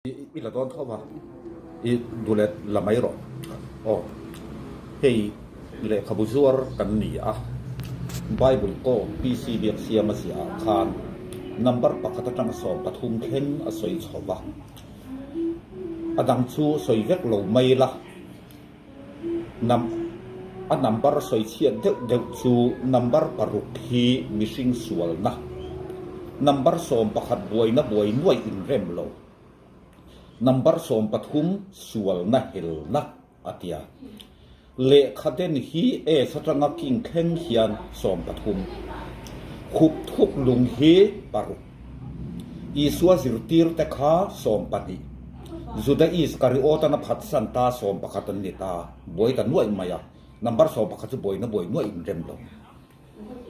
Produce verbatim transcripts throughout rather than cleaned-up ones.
I, i la dawn tho va. I dulet la mai ro. O. Hei, lehkhabu zuar kan ni a. Bible ko P C biak siam a sia khan number pakhat atanga sawm pathum thleng a sawi chho va. A dang chu sawi vek lo mai la. Nam-, a number sawi chhiat deuh deuh chu number paruk hi mihring sualna. Number sawm pakhat buaina buai nuai inrem lo. Number sawm pathum sualna helna a tia. Lehkha den hi S atanga king thleng hian sawm pathum. Khup thup lung hi paruk. Isua zirtirte kha sawm pahnih. Juda Iskariota-na phatsan ta sawm pakhat an ni ta. Buai ta nuai mai a. Number sawm pakhat chu buaina buai nuai inrem lo.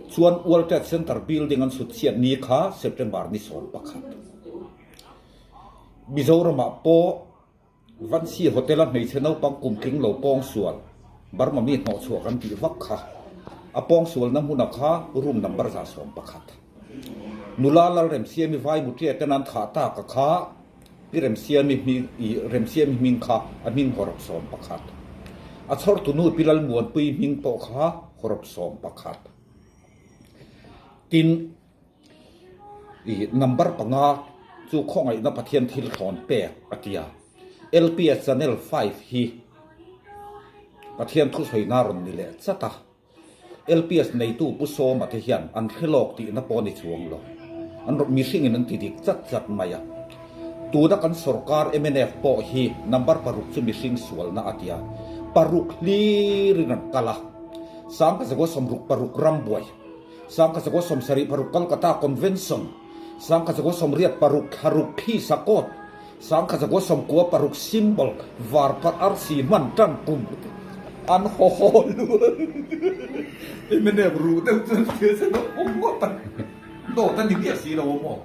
Chuan World Trade Center building an sut chhiat ni kha September ni sawm pakhat. Mizoramah pawh Vansi Hotel-a hmeichhe naupang kum tling lo pawng sual, Burma mi hnawh chhuah kan tih vak kha. A pawng sualna hmuna kha room number za sawm pakhat. Nula Lalremsiami Vaimutia ten an thah taka kha, Pi Remsiami hming, i, Remsiami hming kha, a hming horop sawm pakhat. A chhawrtu nu Pi Lalmuanpui hming pawh kha horop sawm pakhat. Tin, i, number panga chu khawngaihna Pathian thil thlawn pek a tia. L P S Channel five hi Pathian thusawina rawn ni leh chat a. L P S neitu Pu Sawma te hian an hre lawk tihna pawh ni chuang lo. An rawh mihringin an ti dik chat chat mai a. Tuna kan sorkar M N F pawh hi number paruk chu mihring sualna a tia. Paruk hlirin an kal a. Sangkhat zakua sawmruk paruk Rambuai. Sangkhat zakua sawmsarih paruk Kolkata Convention. Sangkhat zakua sawmriat paruk thla ruk khi Sakawt. Sangkhat zakua sawmkua paruk symbol. Var pat arsi hman tan kum. An haw haw luan. I mi nek ru deuh chuan thil se dawk awm ngawt tak. Dawt a ni miah si lo awm aw.